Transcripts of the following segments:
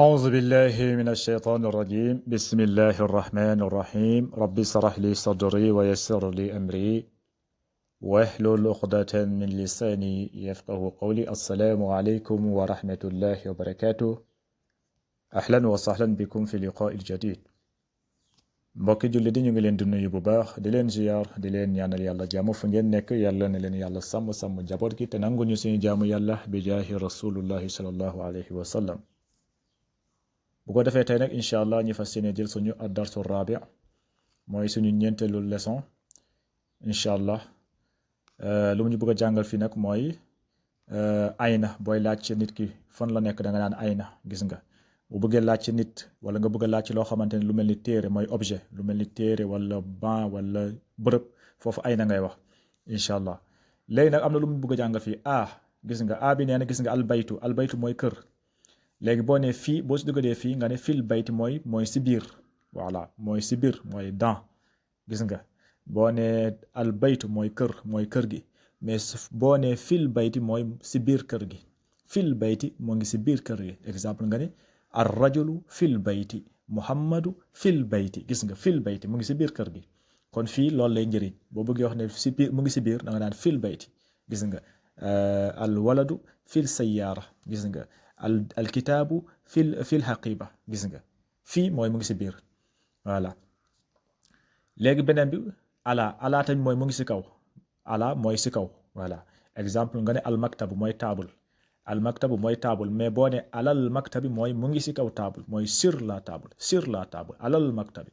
أعوذ بالله من الشيطان الرجيم بسم الله الرحمن الرحيم ربي اشرح لي صدري ويسر لي أمري واحلل عقدة من لساني يفقه قولي السلام عليكم ورحمة الله وبركاته أهلا وسهلا بكم في لقاء الجديد mbokki julli di ñu ngi leen di nuyu bu baax di leen ziyaar di leen ñaanal yàlla jaamu fu ngeen nekk yàlla na leen yàlla sàmm jaboot gi te nangu ñu suñu jaamu yàlla bi jaahi rasulullahi sallallahu alayhi wa sallam bu ko defee tey nag incha allah ñu fas yéene jël suñu ad-darsu rabi mooy suñu ñeenteelu leçon incha allah lu mu ñu bëgg a jàngal fii nag mooy ayna booy laaj ci nit ki fan la nekk da nga naan ayna gis nga bu bëggee laaj ci nit wala nga bëgg a laaj ci loo xamante ne lu mel ni téere mooy objet lu mel ni téere wala ban wala bërëb foofu ayna ngay wax incha allah léegi nag am na lu mu bëgg a jàngal fii gis nga bi nee na gis nga albaytu mooy kër. léegi boo nee fii boo si dugalee fii nga ne fil bayti mooy si biir voilà mooy si biir mooy dans gis nga boo nee al baytu mooy kër gi mais boo nee fil bayti mooy si biir kër gi fil bayti moo ngi si biir kër gi exemple nga ne ar rajulu fil bayti muhammadu fil bayti gis nga fil bayti mu ngi si biir kër gi kon fii loolu lay njëriñ boo bëggee wax ne si biir mu ngi si biir da nga naan fil bayti gis nga al waladu fil sayyaara gis nga al kitaabu fil haqiba gis nga fii mooy mu ngi si biir voilà léegi beneen bi ala tamit mooy mu ngi si kaw ala mooy si kaw voilà exemple nga ne al maktabu mooy taabul mais boo ne alal maktabi mooy mu ngi si kaw taabul mooy sur la table alal maktabi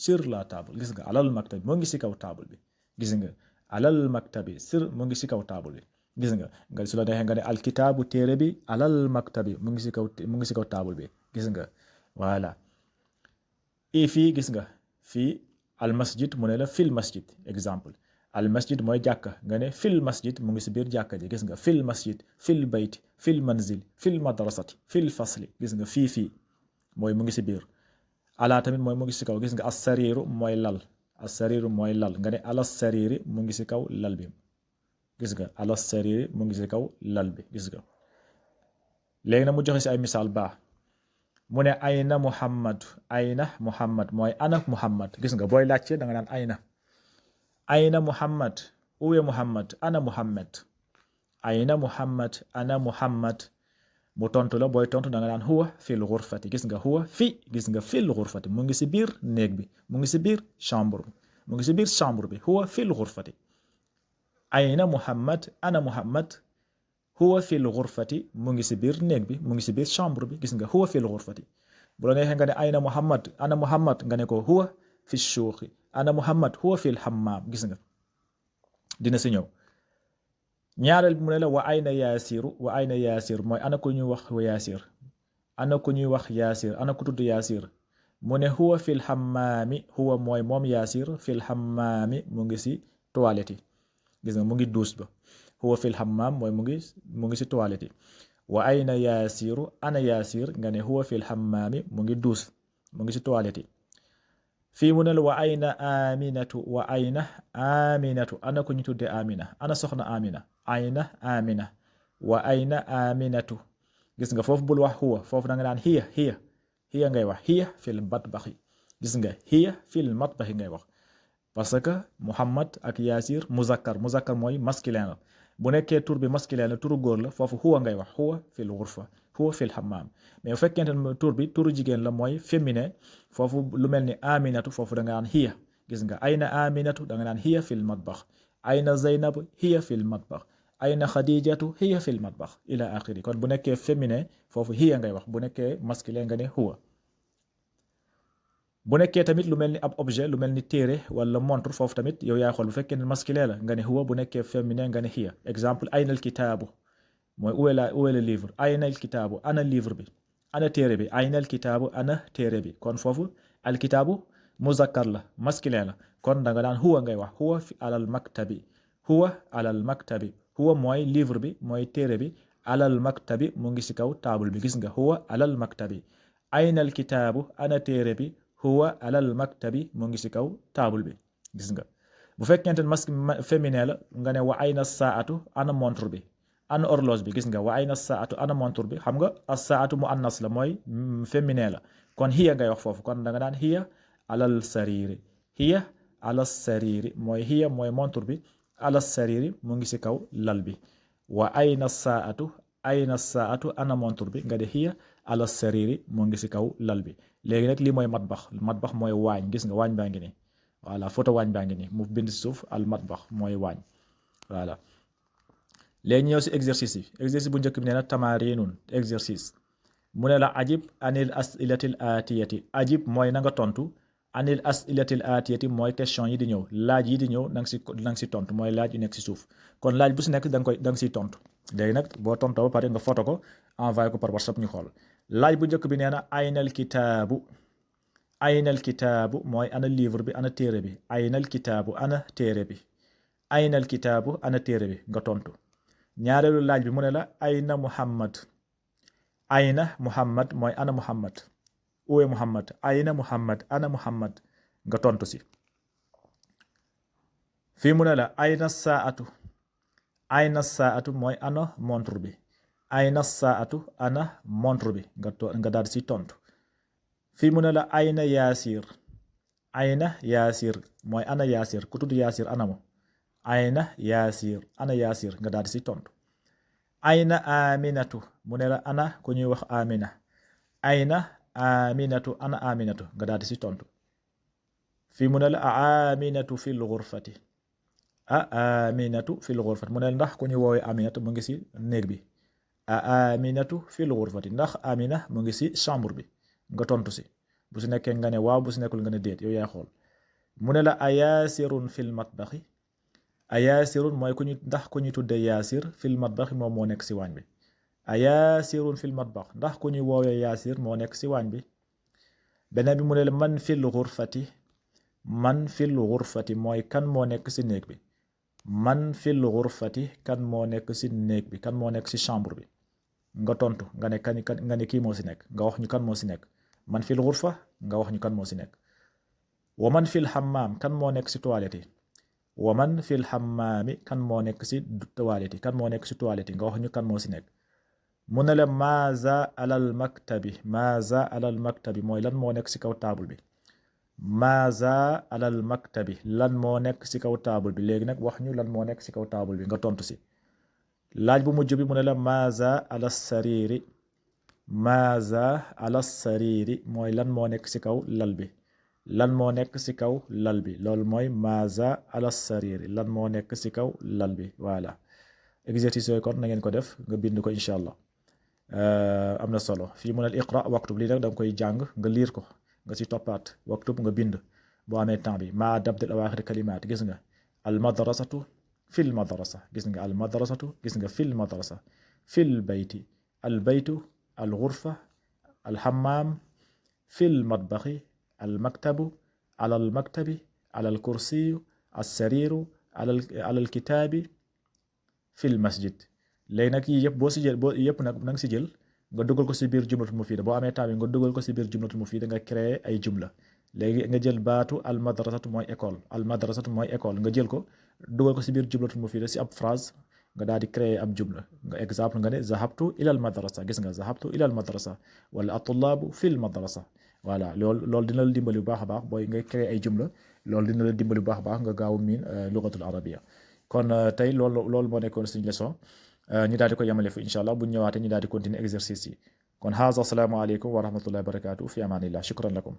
sur la table gis nga alal maktabi mu ngi si kaw taabul bi gis nga alal maktabi mu ngi si kaw taabul bi gis nga su la neexee nga ne alkitaabu téere bi alal maktabi mu ngi si kaw taabul bi gis nga voilà fii gis nga fii al masjid mu ne la fil masjid exemple al masjid mooy jàkka nga ne fil masjid mu ngi si biir jàkka ji gis nga fil masjid fil bayti fil manzil fil madrasati fil fasli gis nga fii mooy mu ngi si biir ala tamit mooy mu ngi si kaw gis nga as-sariiru mooy lal nga ne ala sariiri mu ngi si kaw lal bi gis nga ala sariri mu ngi si kaw lal bi gis nga léegi nag mu joxe si ay misaal mu ne ayna muhammad mooy ana muhammad gis nga booy laajte da nga naan ayna muhammad uwe muhammad ana muhammad ayna muhammad ana muhammad mu tontu la booy tontu da nga naan huwa fil ghurfati gis nga huwa gis nga fil ghurfati mu ngi si biir néeg bi mu ngi si biir chambre bi huwa fil ghurfati ayna muhammad ana muhammad huwa fil ghurfati mu ngi si biir néeg bi mu ngi si biir chambre bi gis nga huwa fil ghurfati bu la neexee nga ne ayna muhammad ana muhammad nga ne ko huwa fi shuuqi ana muhammad huwa fil hammam gis nga dina si ñëw ñaareel mu ne la wa ayna yaasir mooy ana ku ñuy wax yaasir ana ku tudd yaasir mu ne huwa fil hammaami huwa mooy moom yaasir fil hammaami mu ngi si toilette yi gis nga mu ngi duus ba huwa fil hammam mooy mu ngi si toilette yi wa ayna yaasiru ana yaasir nga ne huwa fil hammami mu ngi duus mu ngi si toilette yi fii mu ne la wa ayna aminatu ana ko ñu tudde amina ana soxna amina wa ayna aminatu gis nga foofu bul wax huwa foofu da nga naan hiya ngay wax hiya fil matbaxi gis nga hiya fil matbaxi ngay wax parce que muhammad ak yaasir muzakkar mooy masculin la bu nekkee tur bi masculin la turu góor la foofu huwa ngay wax huwa fil ghurfa huwa fil hammam mais bu fekkente ne tur bi turu jigéen la mooy féminin foofu lu mel ni aminatu foofu da nga naan hiya gis nga ayna aminatu da nga naan hiya fil matbax ayna zaynab hiya fil matbax ayna khadijatu hiya fil matbax ila axiri kon bu nekkee féminin foofu hiya ngay wax bu nekkee masculin nga ne huwa bu nekkee tamit lu mel ni ab objet lu mel ni téere wala montre foofu tamit yow yaay xool bu fekkee ne masculin la nga ne huwa bu nekkee féminin nga ne hiya exemple ayna al kitaabu mooy où est le livre ayna al kitaabu ana livre bi ana téere bi ayna al kitaabu ana téere bi kon foofu al kitaabu muzakkar la masculin la kon da nga daan huwa ngay wax huwa alal maktabi huwa mooy livre bi mooy téere bi alal maktabi mu ngi si kaw table bi gis nga huwa alal maktabi ayna al kitaabu ana téere bi huwa alal maktabi mu ngi si kaw table bi gis nga bu fekkente ne féminin la nga ne wa ayna saatu ana montre bi ana horloge bi gis nga wa ayna saatu ana montre bi xam nga as saatu mu annas la mooy féminin la kon hiya ngay wax foofu kon da nga daan hiya alal sariri hiya alal sariri mooy hiya mooy montre bi alal sariri mu ngi si kaw lal bi wa ayna saatu ana montre bi nga de hiya alal sariri mu ngi si kaw lal bi léegi nag lii mooy matbax mooy waañ gis nga waañ baa ngi nii voilà photo waañ baa ngi nii mu bind si suuf al matbax mooy waañ voilà léegi ñëw si exercice yi exercice bu njëkk bi nee na tamarinun exercice mu ne la ajib anil asilatil atiyati ajib mooy na nga tontu anil asilatil atiyati mooy question yi di ñëw laaj yi di ñëw na nga si tontu mooy laaj yu nekk si suuf kon laaj bu si nekk da nga siy tontu léegi nag boo tontoo ba pare nga photo ko envoyé ko par WhatsApp ñu xool laaj bu njëkk bi nee na aynal kitaabu mooy ana livre bi ana téere bi aynal kitaabu ana téere bi aynal kitaabu ana téere bi nga tontu ñaareelu laaj bi mu ne la ayna muhammad mooy ana muhammad uwe muhammad ayna muhammad ana muhammad nga tontu si fii mu ne la ayna saatu mooy ana montre bi ayna saatu ana montre bi nga daal si tontu fii mu ne la ayna yaasir mooy ana yaasir ku tudd yaasir anamu ayna yaasir nga daal di si tontu ayna aminatu mu ne la ana ku ñuy wax amina ayna aminatu ana aminatu nga daal di si tontu fii mu ne la aminatu fil ghurfati mu ne la ndax ku ñuy woowee aminatu mu ngi si néeg bi aminatu fil ghurfati ndax amina mu ngi si chambre bi nga tontu si bu si nekkee nga ne waaw bu si nekkul nga ne déet yow yaay xool mu ne la ayaasirun fil matbaxi ayaasirun mooy ndax ku ñu tuddee yaasir fil matbaxi moom moo nekk si waañ bi ayaasirun fil matbax ndax ku ñu woowee yaasir moo nekk si waañ bi beneen bi mu ne la man fil ghurfati mooy kan moo nekk si néeg bi man fil ghurfati kan moo nekk si néeg bi kan moo nekk si chambre bi nga tontu nga ne kii moo si nekk nga wax ñu kan moo si nekk man fil ghurfa nga wax ñu kan moo si nekk wa man fil hammam kan moo nekk si toilette yi wa man fil hammaami kan moo nekk si toilette yi kan moo nekk si toilette yi nga wax ñu kan moo si nekk mu ne la maaza alal maktabi mooy lan moo nekk si kaw taabul bi maaza alal maktabi lan moo nekk si kaw taabul bi léegi nag wax ñu lan moo nekk si kaw taabul bi nga tontu si laaj bu mujj bi mu ne la maaza ala sariri mooy lan moo nekk si kaw lal bi lan moo nekk si kaw lal bi loolu mooy maaza ala sariri lan moo nekk si kaw lal bi voilà exercice yooyu kon na ngeen ko def nga bind ko incha allah am na solo fii mu ne iqra waktub lii nag da nga koy jàng nga liir ko nga si toppaat waktub nga bind boo amee temps bi maa dabdil awaaxir kalimaat gis nga al madrasatu fil madrasa gis nga al madrasatu gis nga fil madrasa fil bayti al baytu al ghurfa al hammam fil matbaxi al maktabu ala al maktabi ala al kursiyu al sariru ala al kitaabi fil masjid léegi nag yii yëpp boo si jël yëpp nag na nga si jël nga dugal ko si biir jumlatul mufiida boo amee temps bi nga dugal ko si biir jumlatul mufiida nga créer ay jumla léegi nga jël baatu al madrasatu mooy école nga jël ko dugal ko si biir jumlatul mufiida si ab phrase nga daal di créer ab jumla nga exemple nga ne zahabtu ilal madrasa gis nga zahabtu ilal madrasa wala at-tullaabu fil madrasa voilà loolu dina la dimbali bu baax a baax booy ngay créer ay jumla loolu dina la dimbali bu baax a baax nga gaaw miin lugatul arabia kon tey loolu moo nekkoon suñu leçon ñu daal di ko yemale fu incha allah bu ñu ñëwaatee ñu daal di continuer exercice yi kon haza assalaamu aleykum wa rahmatullahi wa barakatuh fi amanillah shukran lakum